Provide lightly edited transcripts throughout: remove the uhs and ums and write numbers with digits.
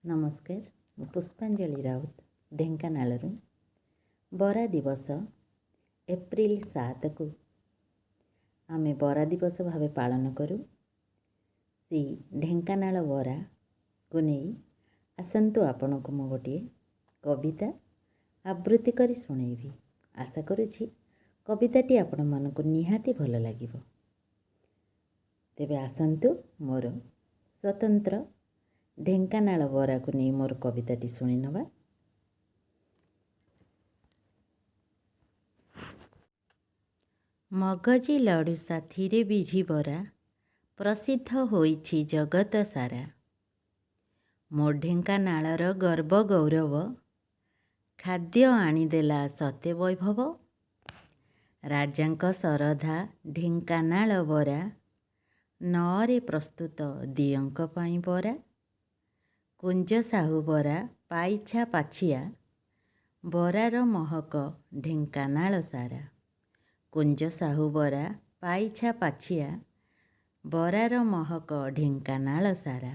ନମସ୍କାର, ମୁଁ ପୁଷ୍ପାଞ୍ଜଳି ରାଉତ, ଢେଙ୍କାନାଳରୁ। ବରା ଦିବସ ଏପ୍ରିଲ 7କୁ ଆମେ ବରା ଦିବସ ଭାବେ ପାଳନ କରୁ। ସେଇ ଢେଙ୍କାନାଳ ବରାକୁ ନେଇ ଆସନ୍ତୁ, ଆପଣଙ୍କୁ ମୁଁ ଗୋଟିଏ କବିତା ଆବୃତ୍ତି କରି ଶୁଣେଇବି। ଆଶା କରୁଛି କବିତାଟି ଆପଣମାନଙ୍କୁ ନିହାତି ଭଲ ଲାଗିବ। ତେବେ ଆସନ୍ତୁ, ମୋର ସ୍ୱତନ୍ତ୍ର ଢେଙ୍କାନାଳ ବରାକୁ ନେଇ ମୋର କବିତାଟି ଶୁଣିନେବା। ମଗଜି ଲଡ଼ୁ ସାଥିରେ ବିରି ବରା ପ୍ରସିଦ୍ଧ ହୋଇଛି ଜଗତ ସାରା। ମୋ ଢେଙ୍କାନାଳର ଗର୍ବ ଗୌରବ, ଖାଦ୍ୟ ଆଣିଦେଲା ସତେ ବୈଭବ। ରାଜାଙ୍କ ଶରଧା ଢେଙ୍କାନାଳ ବରା, ନଅରେ ପ୍ରସ୍ତୁତ ଦିଅଁଙ୍କ ପାଇଁ ବରା। କୁଞ୍ଜ ସାହୁ ବରା ପାଇଛା ପାଛିଆ, ବରାର ମହକ ଢେଙ୍କାନାଳ ସାରା। କୁଞ୍ଜ ସାହୁ ବରା ପାଇଛା ପାଛିଆ, ବରାର ମହକ ଢେଙ୍କାନାଳ ସାରା।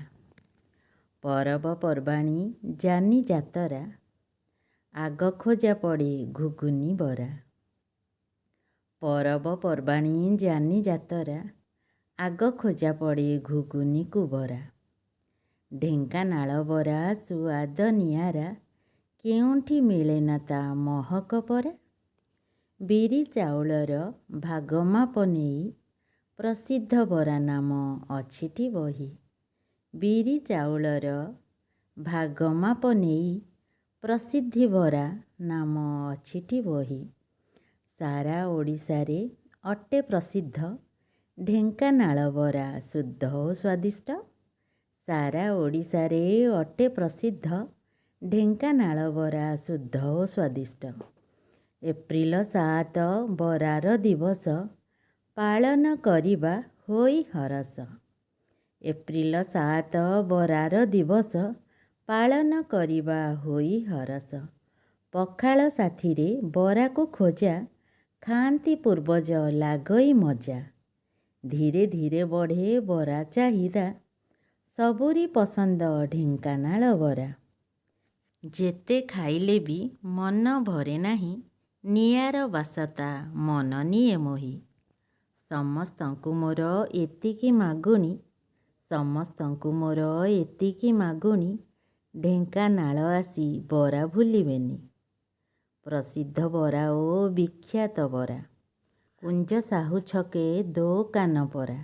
ପରବପର୍ବାଣୀ ଯାନି ଯାତରା, ଆଗ ଖୋଜା ପଡ଼େ ଘୁଗୁନି ବରା। ପରବପର୍ବାଣୀ ଯାନି ଯାତରା, ଆଗ ଖୋଜା ପଡ଼େ ଘୁଗୁନିକୁ ବରା। ଢେଙ୍କାନାଳ ବରା ସୁଆଦ ନିଆରା, କେଉଁଠି ମିଳେନା ତା ମହକ ପରା। ବିରି ଚାଉଳର ଭାଗମାପ ନେଇ ପ୍ରସିଦ୍ଧ ବରା ନାମ ଅଛିଟି ବହି। ବିରି ଚାଉଳର ଭାଗମାପ ନେଇ ପ୍ରସିଦ୍ଧି ବରା ନାମ ଅଛିଟି ବହି। ସାରା ଓଡ଼ିଶାରେ ଅଟେ ପ୍ରସିଦ୍ଧ ଢେଙ୍କାନାଳ ବରା ଶୁଦ୍ଧ ଓ ସ୍ୱାଦିଷ୍ଟ। ସାରା ଓଡ଼ିଶାରେ ଅଟେ ପ୍ରସିଦ୍ଧ ଢେଙ୍କାନାଳ ବରା ଶୁଦ୍ଧ ଓ ସ୍ୱାଦିଷ୍ଟ। ଏପ୍ରିଲ 7 ବରାର ଦିବସ, ପାଳନ କରିବା ହୋଇ ହରଷ। ଏପ୍ରିଲ 7 ବରାର ଦିବସ, ପାଳନ କରିବା ହୋଇ ହରଷ। ପଖାଳ ସାଥିରେ ବରାକୁ ଖୋଜା, ଖାଆନ୍ତି ପୂର୍ବଜ ଲାଗଇ ମଜା। ଧୀରେ ଧୀରେ ବଢ଼େ ବରା ଚାହିଦା, ସବୁରି ପସନ୍ଦ ଢେଙ୍କାନାଳ ବରା। ଯେତେ ଖାଇଲେ ବି ମନ ଭରେ ନାହିଁ, ନିଆର ବାସ ତା ମନ ନିଏ ମୋହି। ସମସ୍ତଙ୍କୁ ମୋର ଏତିକି ମାଗୁଣି, ସମସ୍ତଙ୍କୁ ମୋର ଏତିକି ମାଗୁଣି, ଢେଙ୍କାନାଳ ଆସି ବରା ଭୁଲିବେନି। ପ୍ରସିଦ୍ଧ ବରା ଓ ବିଖ୍ୟାତ ବରା, କୁଞ୍ଜ ସାହୁ ଛକେ ଦୋକାନ ପରା।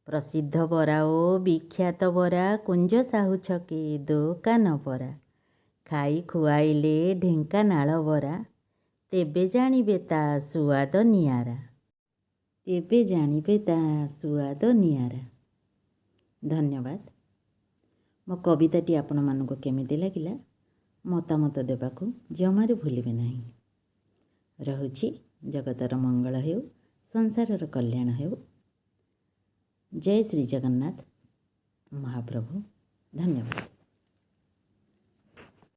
ପ୍ରସିଦ୍ଧ ବରା ଓ ବିଖ୍ୟାତ ବରା, କୁଞ୍ଜ ସାହୁ ଛକେ ଦୋକାନ ପରା। ଖାଇ ଖୁଆଇଲେ ଢେଙ୍କାନାଳ ବରା, ତେବେ ଜାଣିବେ ତା ସୁଆଦ ନିଆରା। ତେବେ ଜାଣିବେ ତା ସୁଆଦ ନିଆରା। ଧନ୍ୟବାଦ। ମୋ କବିତାଟି ଆପଣମାନଙ୍କୁ କେମିତି ଲାଗିଲା, ମତାମତ ଦେବାକୁ ଜମାରୁ ଭୁଲିବେ ନାହିଁ। ରହୁଛି। ଜଗତର ମଙ୍ଗଳ ହେଉ, ସଂସାରର କଲ୍ୟାଣ ହେଉ। ଜୟ ଶ୍ରୀ ଜଗନ୍ନାଥ ମହାପ୍ରଭୁ। ଧନ୍ୟବାଦ।